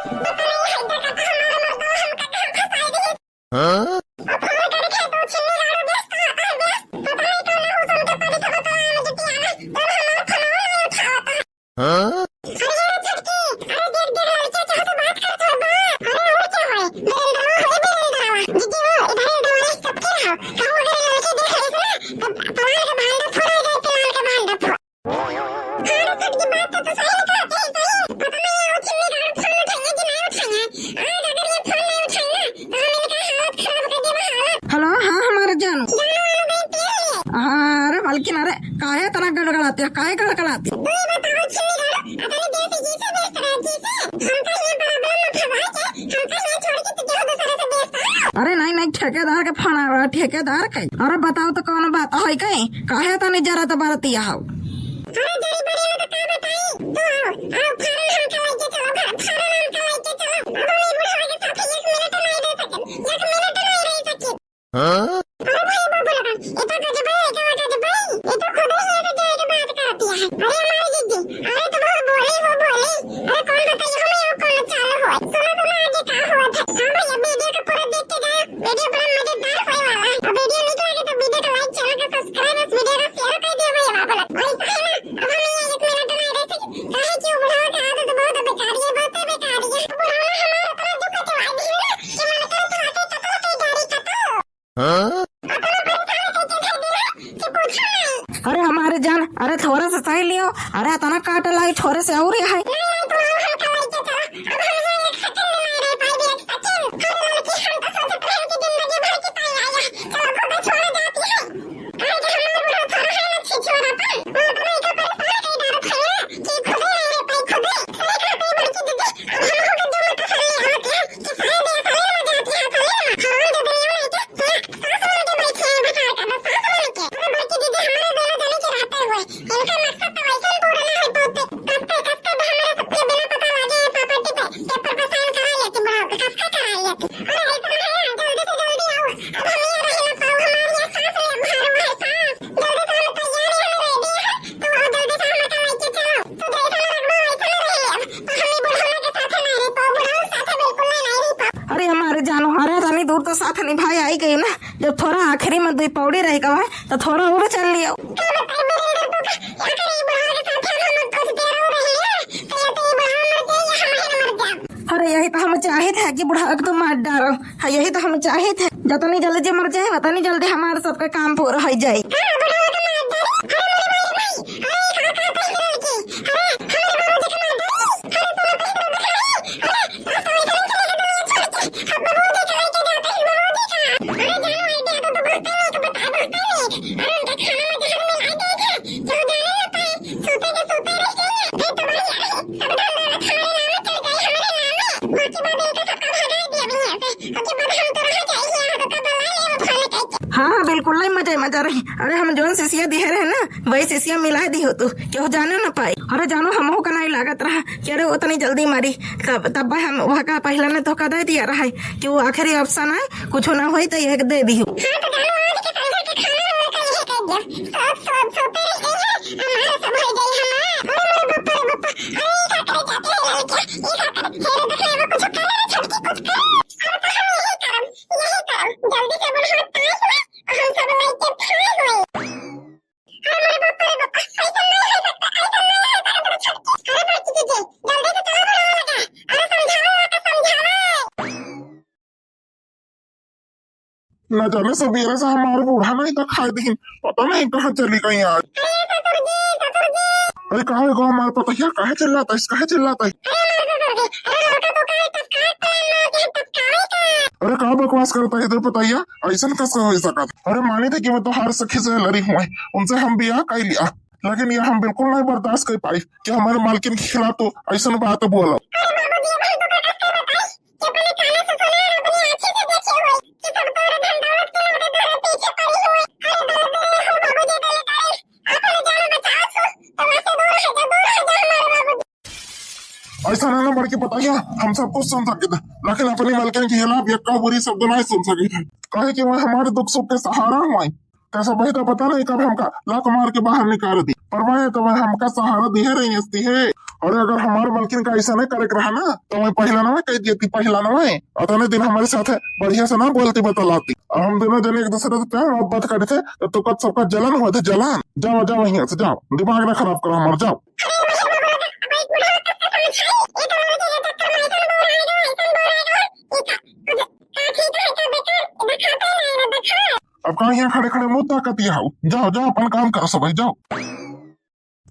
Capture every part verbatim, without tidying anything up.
पता नहीं है, देखा तो हमारा मर्दवा हमका कहाँ फंसाई दिए। हाँ? अब फोन करके तू छिन्नी गाड़ू व्यस्त, कहाँ व्यस्त? पता नहीं कौन है, उस उनके पड़ी सब तो आने जुटी आना, कौन हमारा फोनवा नहीं उठावता। हाँ? अरे यार छोटकी, अरे देख देख, लड़के चाह से बात करत है बा। अरे और क्या है? वीरेंद्रवा है, वीरेंद्रवा। दीदी वो इधर ही डोले सबके रहो। कहूँ अगर लड़के देख ले ना, तब पलाल के भांडा फोड़ हो जाए, पलाल के भांडा फोड़। हाँ रे छोटकी, बात तो तू सही कहत है, सही। पता नहीं वो छिन्नी गाड़ू फोन उठाइए कि नहीं उठाइए। आज अगर ये फोन नहीं उठाई ना, तो हम इनका हालत खराब कर देबा, हालत। हेलो, हाँ हमारे जानू। जानू, जानू, गई तेल लिए। हाँ, अरे मलकिन, अरे काहे इतना गड़गड़ाती है, काहे गड़गड़ाती है? तू ये बताओ, छिन्नी गाड़ू, इतनी देर से जी से व्यस्त रहे, जी से। हमका ये problem में फंसा के, हमका ये छोड़ के तू केहू दूसरे से व्यस्त हो। अरे नहीं, नहीं, ठेकेदार के फोन आवा, ठेकेदार के। अरे बताओ तो कौन बात है, कहीं काहे इतनी जरत बरतिया हो? अरे जरी बड़ी हो तो का बताई, तू आओ, आओ, फारन हमका लेके चलो, घर, फारन हमका लेके चलो। अब हम ई बुढ़वा के साथ एक मिनट नहीं रह सके, एक मिनट नहीं रह सके। हाँ? अरे भाई बाबू लोगन, ये तो गजब है, ये तो गजब है, ये तो खुद ही ऐसे जाए के बात करती है। अरे हमारी दीदी, अरे तो बहुत बोली, वो बोली, अरे कौन बताइए हमें, वो कौन चालू हुआ है? सुनो, सुनो, आगे का हुआ था। हाँ भैया, वीडियो को पूरा देख के जाओ, वीडियो बड़ा मजेदार होने वाला है। और वीडियो निक लगे तो वीडियो को like, चैनल को सब्सक्राइब, इस वीडियो को शेयर कर दियो भैया बाबू लोग। वैसा है ना, अब हम ये एक मिनट नहीं रह सके, काहे कि वो बुढ़वा का आदत बहुत बेकार है, बहुत बेकार है। बुढ़वा हमारा इतना दुख दिवा दी है ना, कि मन करे तो आके कत्ल कर डाली, कत्ल। हाँ? अरे हमारे जान, अरे थोड़ा सा सही लियो, अरे इतना काट लाई थोड़े से और ही है। अरे हमारे जानो, अरे तनी दूर तो साथ निभाए आई गई ना, जब थोड़ा आखिरी में दुई पौड़ी रह गवा है, तो थोड़ा और चल लियो। अरे यही तो हम चाहे थे कि बुढ़ा के तो मार डालो। हाँ, यही तो हम चाहे थे, जतनी जल्दी जे मर जाए, उतनी जल्दी हमारे सबका काम पूरा हो जाए। हाँ, हाँ, बिल्कुल, नहीं, मजा ही मजा रही। अरे, हम जौन सिसिया दिहे रहे ना, वही सिसिया मिला दिहो तू, केहू जाने ना पाए। अरे जानो, हमहू का नहीं लागत रहा कि अरे उतनी जल्दी मरी। तब, तब हम वह का पहले ने धोखा दे दिया रहा है कि वो आखिरी option है, कुछ ना होई तो ये दे दियो। हाँ, तो जानो, आज के संझा के खाना वाला का यही कह दिया। सब, सब सोते रह गई है, हमारा सब हो गई हमारा। अरे मेरे बप्पा रे बप्पा, अरे ये का करे जाते हैं लड़कियाँ, ये का करे? हे रे, देख ले, वो कुछ करे रे, छोटकी कुछ करे। अब तो हम यही करम, यही करम, जल्दी से बोलो, हम ताश में, हम सब लड़के ठाए हुए। अरे मोरे बाप रे बाप, ऐसा नहीं हो सकता, ऐसा नहीं हो सकता, अरे छोटकी, अरे बड़की दीदी, जल्दी से चलो बुढ़ावा लगे। अरे समझाओ, आके समझाओ। ना जाने सबेरे से हमार बूढ़ा नहीं तो खाए दिन, पता नहीं कहाँ चली गई आज। अरे ससुर जी, ससुर जी। अरे का हो गो हमार पतोहिया, काहे चिल्लात है, काहे चिल्लात है? अरे हमार ससुर जी, अरे लड़का तो काहे टपकात है, ना जाने टपकावे का। अरे का बकवास करत है इधर पतोहिया, ऐसन कैसे हो सकत? अरे मानी थे कि मैं तोहार सखी से लड़ी हुए, उनसे हम बियाह कर लिया, लेकिन ये हम बिल्कुल नहीं बर्दाश्त कर पाई कि हमारे मालकिन के खिलाफ तो ऐसन बात बोलो। अरे बाबूजी, अब हम तो कैसे बताई कि अपने काने से सुने और अपनी आँखें से देखे हुए कि सब तोरे धन दौलत के मारे तोरे पीछे पड़ी हुए। अरे दर्द रे हो बाबूजी, दर्द रे, अपने जान बचाओ सो, तो वहाँ से दूर हट जा, दूर हट जा हमारे बाबूजी। ऐसा ना, ना बड़की पतोहिया, हम सब कुछ सुन सके थे, लेकिन अपनी मालकिन के खिलाफ यक्का बुरी शब्द नहीं सुन सके थे, काहे कि वह हमारे दुख सुख के सहारा हुआ है। कैसा भाई तो पता नहीं कब हमका लात मार के बाहर निकाल दी, पर वह तो वह हमका सहारा दिए रही हंसती है। अरे, अगर हमार मलकिन का ऐसा नहीं करे के रहा ना, तो मैं पहला ना कह देती, पहला ना। अतने दिन हमारे साथ है, बढ़िया से ना बोलती, बतलाती। और हम दोनों जने एक दूसरे से प्यार मोहब्बत करे थे, तो तुका सबका जलन हुआ था, जलन। जाओ, जाओ, यहाँ से जाओ, दिमाग ना खराब करो हमार, जाओ। अब कहाँ यहाँ खड़े खड़े मुंह ताकत ये हाउ? जाओ, जाओ, अपन काम करो सब, जाओ।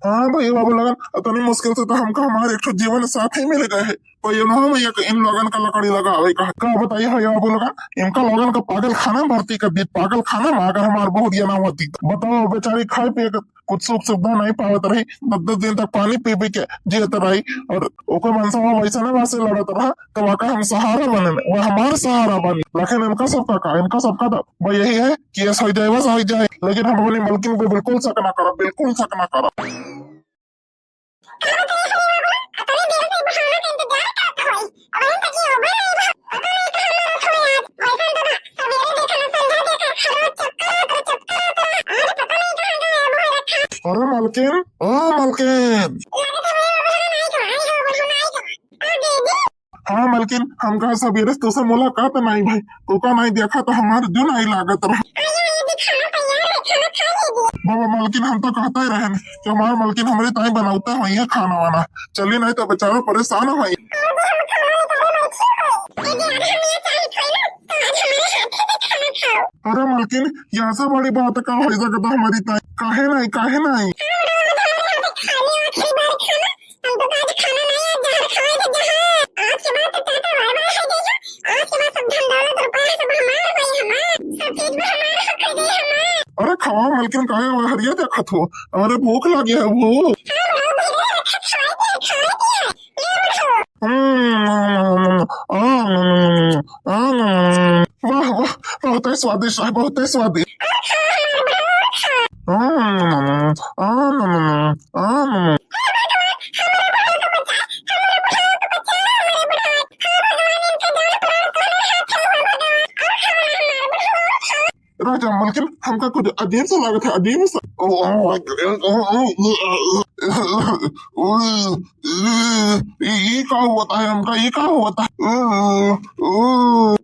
हाँ भाई बाबू लोगन, अतनी मुश्किल से तो हमका हमार एक ठो जीवन साथी मिल गए है। तो ये ना हम एक इन लोगन का लकड़ी लगावे का, का बताइए भाई बाबू लोगन, इनका लोगन का पागल खाना में भर्ती कर दी, पागल खाना में। अगर हमार बहुत ये ना होती, बताओ, बेचारी खाए पिए के कुछ सुख सुविधा नहीं पावत रही, दस दस दिन तक पानी पी पी के जियत रही, और ओकर मनसवा वैसे ना वैसे लड़त रहा, तो वाका हम सहारा बने, वो हमार सहारा बने। लेकिन इनका सबका का, इनका सबका तो भाई यही है कि ऐसा हो जाए, बस हो जाए, लेकिन हम अपनी मलकिन पे बिल्कुल शक ना करब, बिल्कुल शक ना करब। अरे मलकिन, ओ मलकिन। हाँ मलकिन, हमका सबेरे से तोसे मुलाकात नाई भाई, तोका नाई देखा तो हमार जो नाई लागत रहा। बाबा मलकिन, हम तो कहते ही रहन कि हमार मलकिन हमरे ताई बनावते होइहैं खाना वाना, चली नाई तो बेचारो परेशान होई। अरे मलकिन, यहाँ से बड़ी बात का हो सकता हमारी ताई? काहे नाई, काहे नाई? हम तो आज खाना नहीं, आज जहर खाए थे जहर। आज के बाद तो टाटा बाय बाय है जीजू। आज के बाद सब धन दौलत रुपया सब हमार होई, हमार। सब चीज में हमार हक है जी, हमार। अरे खावा मलकिन, काहे वो हरिया देखत हो? अरे भूख लगी है, भूख। हाँ, बड़ा धीरे रखा, खाए दे, खाए दे। ले उठो। हम्म, हम्म, हम्म, हम्म। वाह, वाह, बहुत ही स्वादिष्ट है, बहुत ही स्वादिष्ट। हम्म, हम्म, हम्म। राजा मलकिन, हमका कुछ अजीब सा लागत है, अजीब सा। ओ, ओ, ओ, ओ, ओ, ओ, ओ, ओ, ये, ये का होता है हमका, ये का होता है? ओ, ओ।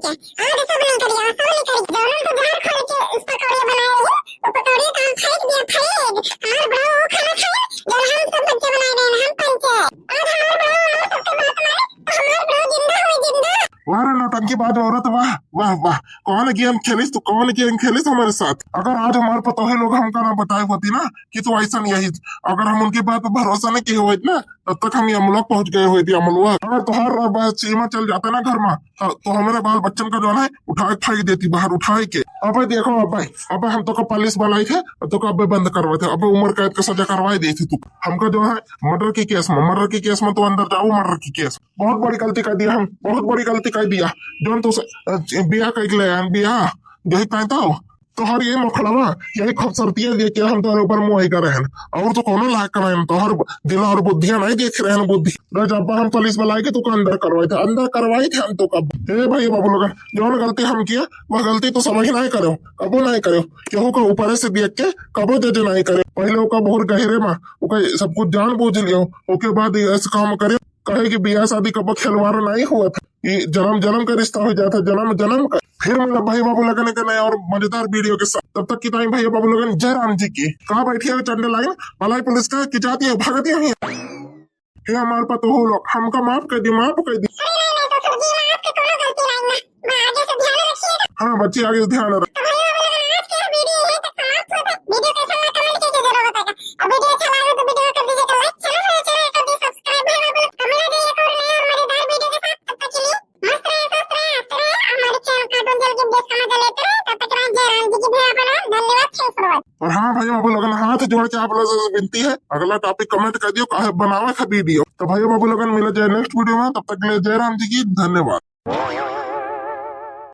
के। आज सब नहीं करिया, सब नहीं करिया। जौन तो जहर खोल के इस पकौड़िया बनाए रही, वो पकौड़िया का हम फेंक दिया, फेंक। हमार बड़ो वो खाना खाए, जौन हम सब बच्चे बनाए रहे, हम पंचे। आज हमार बड़ो हम सबके बात माने, तो हमार बड़ो जिंदा हुई, जिंदा। वाह रे नौटंकी बाज औरत, वाह, वाह, वाह। कौन गेम खेलिस तू, कौन गेम खेलिस हमारे साथ? अगर आज हमार पतोहे लोग हमका ना बताए होती ना कि तू ऐसा नहीं है, अगर हम उनकी बात पे भरोसा नहीं किए होते ना, तब तक हम यमलोक पहुंच गए होते, यमलोक। अगर तोहार बात सीमा चल जाता ना घर में, तो, तो हमारे बाल बच्चन का जो है उठा के फेंक देती बाहर, उठा के। अबे देखो, अबे, अबे हम तो का पुलिस बुलाई थे, तो का अबे बंद करवाए थे, अबे उम्र कैद का सजा करवाए देती तू। हमका जो है मर्डर की केस में, मर्डर की केस में तो अंदर जाओ, मर्डर की केस। बहुत बड़ी गलती कर दिया हम, बहुत बड़ी गलती कर दिया। जौन तो से, अ, बिया कह के ले आए, बिया, यही कहता हो। तोहर ये मुखड़वा, यही खूबसूरतियाँ देख के हम तोहरे ऊपर मोह कर रहन, और तो कोनो लायक कर रहन, तोहर दिल और बुद्धियाँ नहीं देख रहन, बुद्धि। रे जब हम पुलिस बुलाए के तू का अंदर करवाए थे, अंदर करवाए थे हम तो कब। हे भाई बाबू लोगन, जौन गलती हम किया, वह गलती तो समझ नहीं करो, कबो नहीं करो। केहू का ऊपर से देख के कबो जज नहीं करो। पहले ओका बहुत गहरे में, ओका सब कुछ जान बूझ लियो, ओके बाद ये ऐसे काम करे। कहे कि बियाह शादी कबो खिलवाड़ नहीं हुआ था, ये जन्म जन्म का रिश्ता हो जाता, जन्म जन्म का। फिर मिला भाई बाबू लोगन के नया और मजेदार वीडियो के साथ। तब तक की टाइम भाई बाबू लोगन जय राम जी की। कहाँ बैठी है चंडे लाइन, मलाई पुलिस का की जाती है, भागती है। हे हमार पतोहू लोग, हमका माफ कर दी, माफ कर दी। अरे नहीं, नहीं, ससुर जी, माफ के कोनो गलती नहीं ना। बा-, आगे से ध्यान रखिएगा। हाँ बच्ची, आगे से ध्यान रख। तो भाई बाबू लोगन, आज के वीडियो यहीं तक समाप्त होता है। वीडियो कैसा लगा, कमेंट करके जरूर बताइएगा। और वीडियो अच्छा लगा तो वीडियो कर दीजिएगा लाइक, चैनल है, चैनल कर दी सब्सक्राइब। भाई बाबू लोग, हम मिला जाए एक और नया और मजेदार वीडियो के साथ। तब तक के लिए मस्त रहे, स्वस्थ रहे, हंसते रहे, हमारे चैनल कार्टून चैनल के वीडियोस का मजा लेते रहे। तब तक के लिए जय राम जी की, जय राम, धन्यवाद, thanks for watching। और हाँ भाई बाबू लोगन, हाथ जोड़ के आप लोगों से विनती है, अगला टॉपिक कमेंट कर दियो, काहे बनावे का वीडियो। तो भाई बाबू लोगन, मिला जाए नेक्स्ट वीडियो में, तब तक के लिए जय राम जी की, धन्यवाद।